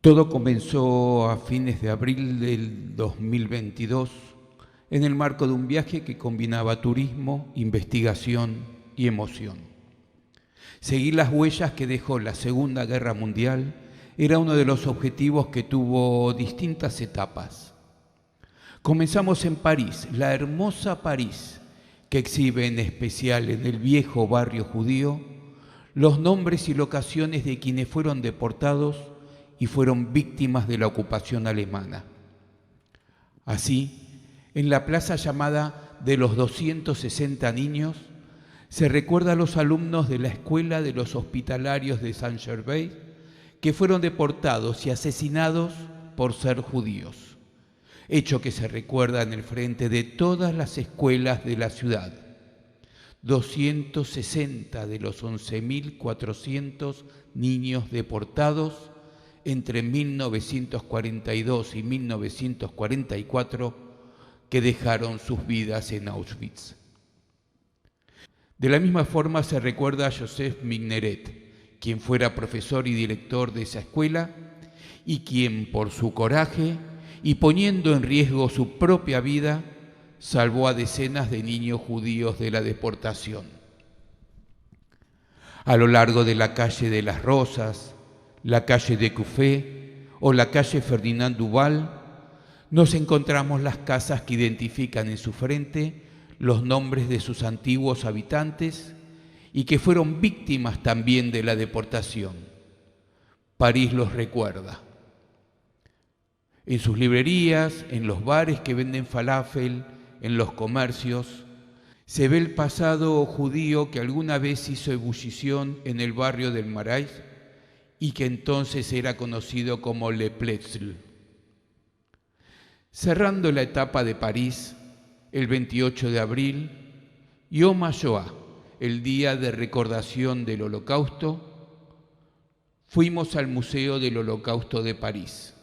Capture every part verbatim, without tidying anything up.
Todo comenzó a fines de abril del dos mil veintidós en el marco de un viaje que combinaba turismo, investigación y emoción. Seguir las huellas que dejó la Segunda Guerra Mundial era uno de los objetivos que tuvo distintas etapas. Comenzamos en París, la hermosa París, que exhibe en especial en el viejo barrio judío los nombres y locaciones de quienes fueron deportados y fueron víctimas de la ocupación alemana. Así, en la plaza llamada de los doscientos sesenta niños, se recuerda a los alumnos de la Escuela de los Hospitalarios de Saint-Gervais que fueron deportados y asesinados por ser judíos, hecho que se recuerda en el frente de todas las escuelas de la ciudad. Doscientos sesenta de los once mil cuatrocientos niños deportados entre mil novecientos cuarenta y dos y mil novecientos cuarenta y cuatro que dejaron sus vidas en Auschwitz. De la misma forma se recuerda a Joseph Mignéret, quien fuera profesor y director de esa escuela, y quien, por su coraje y poniendo en riesgo su propia vida, salvó a decenas de niños judíos de la deportación. A lo largo de la calle de las Rosas, la calle de Cufré o la calle Ferdinand Duval, nos encontramos las casas que identifican en su frente los nombres de sus antiguos habitantes y que fueron víctimas también de la deportación. París los recuerda. En sus librerías, en los bares que venden falafel, en los comercios, se ve el pasado judío que alguna vez hizo ebullición en el barrio del Marais y que entonces era conocido como Le Plessis. Cerrando la etapa de París, el veintiocho de abril, Yom HaShoah, el día de recordación del Holocausto, fuimos al Museo del Holocausto de París.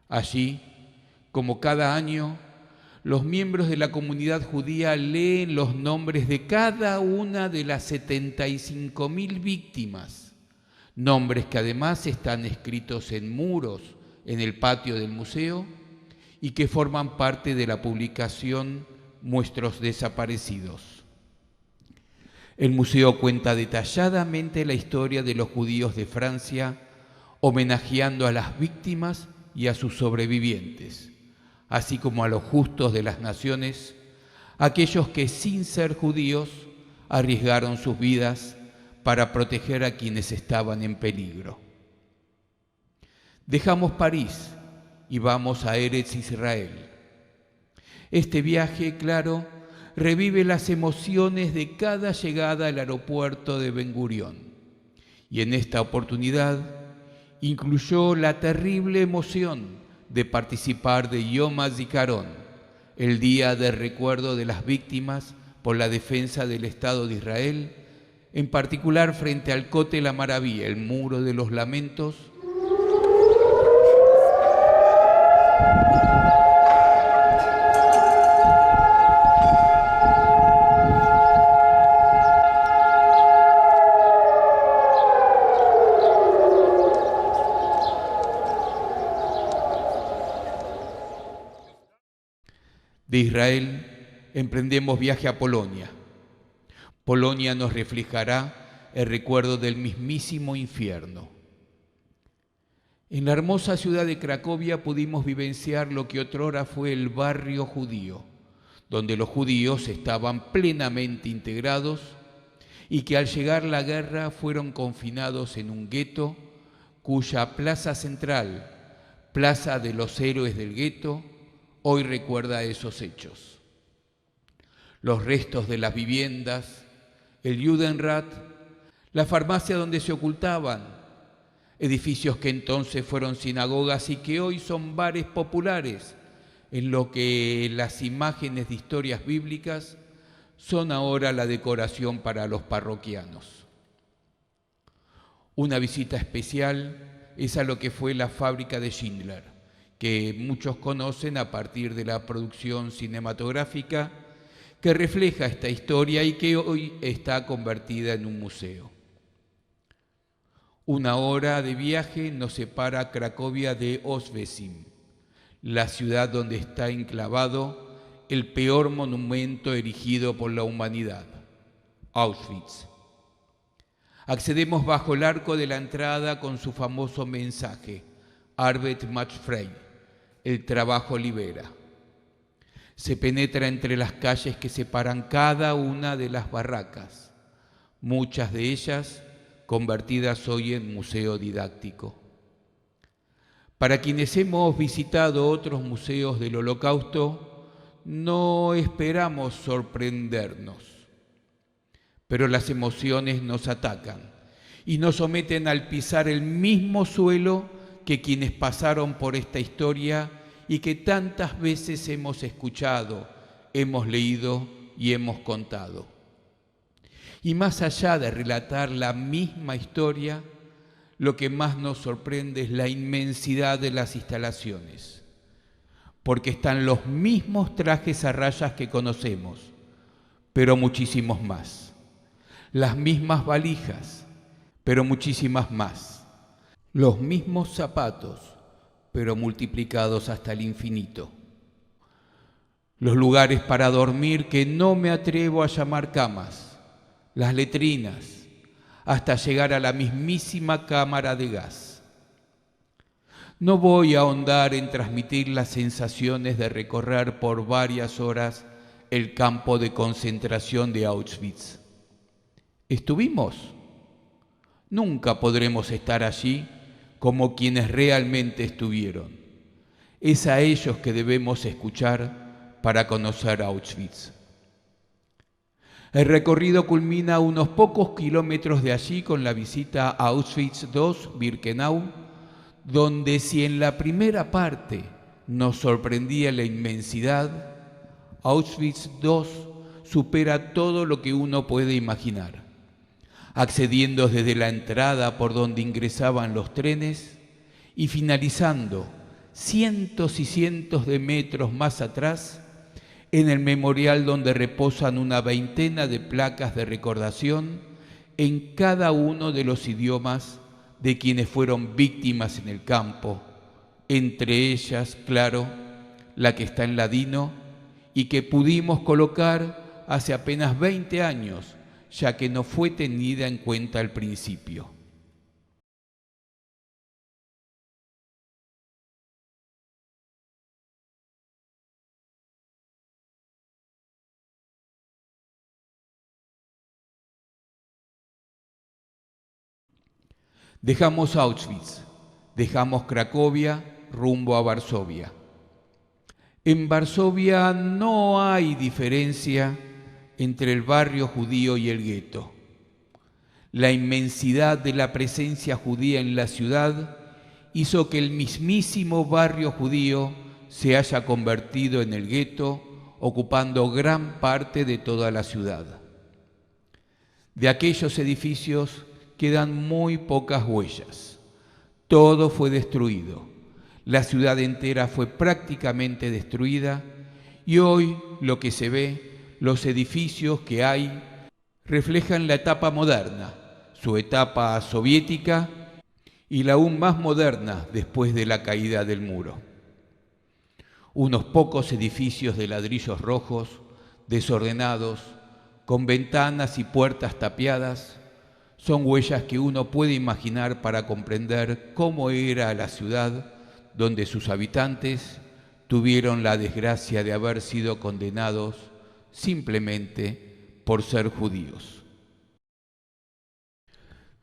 Allí, como cada año, los miembros de la comunidad judía leen los nombres de cada una de las setenta y cinco mil víctimas, nombres que además están escritos en muros en el patio del museo y que forman parte de la publicación Muestros Desaparecidos. El museo cuenta detalladamente la historia de los judíos de Francia, homenajeando a las víctimas y a sus sobrevivientes, así como a los justos de las naciones, aquellos que sin ser judíos arriesgaron sus vidas para proteger a quienes estaban en peligro. Dejamos París y vamos a Eretz Israel. Este viaje, claro, revive las emociones de cada llegada al aeropuerto de Ben Gurión. Y en esta oportunidad incluyó la terrible emoción de participar de Yom HaZikaron, el día de recuerdo de las víctimas por la defensa del Estado de Israel, en particular frente al Kotel Amaraví, el Muro de los Lamentos. De Israel emprendemos viaje a Polonia. Polonia nos reflejará el recuerdo del mismísimo infierno. En la hermosa ciudad de Cracovia pudimos vivenciar lo que otrora fue el barrio judío, donde los judíos estaban plenamente integrados y que al llegar la guerra fueron confinados en un gueto cuya plaza central, Plaza de los Héroes del Gueto, hoy recuerda esos hechos. Los restos de las viviendas, el Judenrat, la farmacia donde se ocultaban, edificios que entonces fueron sinagogas y que hoy son bares populares, en lo que las imágenes de historias bíblicas son ahora la decoración para los parroquianos. Una visita especial es a lo que fue la fábrica de Schindler, que muchos conocen a partir de la producción cinematográfica que refleja esta historia y que hoy está convertida en un museo. Una hora de viaje nos separa Cracovia de Oswiecim, la ciudad donde está enclavado el peor monumento erigido por la humanidad, Auschwitz. Accedemos bajo el arco de la entrada con su famoso mensaje, Arbeit macht frei, el trabajo libera. Se penetra entre las calles que separan cada una de las barracas, muchas de ellas convertidas hoy en museo didáctico. Para quienes hemos visitado otros museos del Holocausto, no esperamos sorprendernos, pero las emociones nos atacan y nos someten al pisar el mismo suelo que quienes pasaron por esta historia y que tantas veces hemos escuchado, hemos leído y hemos contado. Y más allá de relatar la misma historia, lo que más nos sorprende es la inmensidad de las instalaciones, porque están los mismos trajes a rayas que conocemos, pero muchísimos más. Las mismas valijas, pero muchísimas más. Los mismos zapatos, pero multiplicados hasta el infinito. Los lugares para dormir que no me atrevo a llamar camas, las letrinas, hasta llegar a la mismísima cámara de gas. No voy a ahondar en transmitir las sensaciones de recorrer por varias horas el campo de concentración de Auschwitz. ¿Estuvimos? Nunca podremos estar allí como quienes realmente estuvieron. Es a ellos que debemos escuchar para conocer Auschwitz. El recorrido culmina a unos pocos kilómetros de allí con la visita a Auschwitz dos-Birkenau, donde si en la primera parte nos sorprendía la inmensidad, Auschwitz dos supera todo lo que uno puede imaginar, accediendo desde la entrada por donde ingresaban los trenes y finalizando cientos y cientos de metros más atrás en el memorial donde reposan una veintena de placas de recordación en cada uno de los idiomas de quienes fueron víctimas en el campo, entre ellas, claro, la que está en ladino y que pudimos colocar hace apenas veinte años, ya que no fue tenida en cuenta al principio. Dejamos Auschwitz, dejamos Cracovia rumbo a Varsovia. En Varsovia no hay diferencia entre el barrio judío y el gueto. La inmensidad de la presencia judía en la ciudad hizo que el mismísimo barrio judío se haya convertido en el gueto, ocupando gran parte de toda la ciudad. De aquellos edificios quedan muy pocas huellas. Todo fue destruido. La ciudad entera fue prácticamente destruida y hoy lo que se ve, los edificios que hay, reflejan la etapa moderna, su etapa soviética y la aún más moderna después de la caída del muro. Unos pocos edificios de ladrillos rojos, desordenados, con ventanas y puertas tapiadas, son huellas que uno puede imaginar para comprender cómo era la ciudad donde sus habitantes tuvieron la desgracia de haber sido condenados simplemente por ser judíos.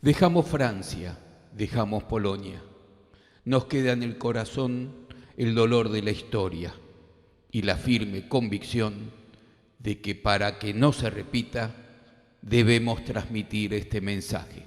Dejamos Francia, dejamos Polonia. Nos queda en el corazón el dolor de la historia y la firme convicción de que para que no se repita, debemos transmitir este mensaje.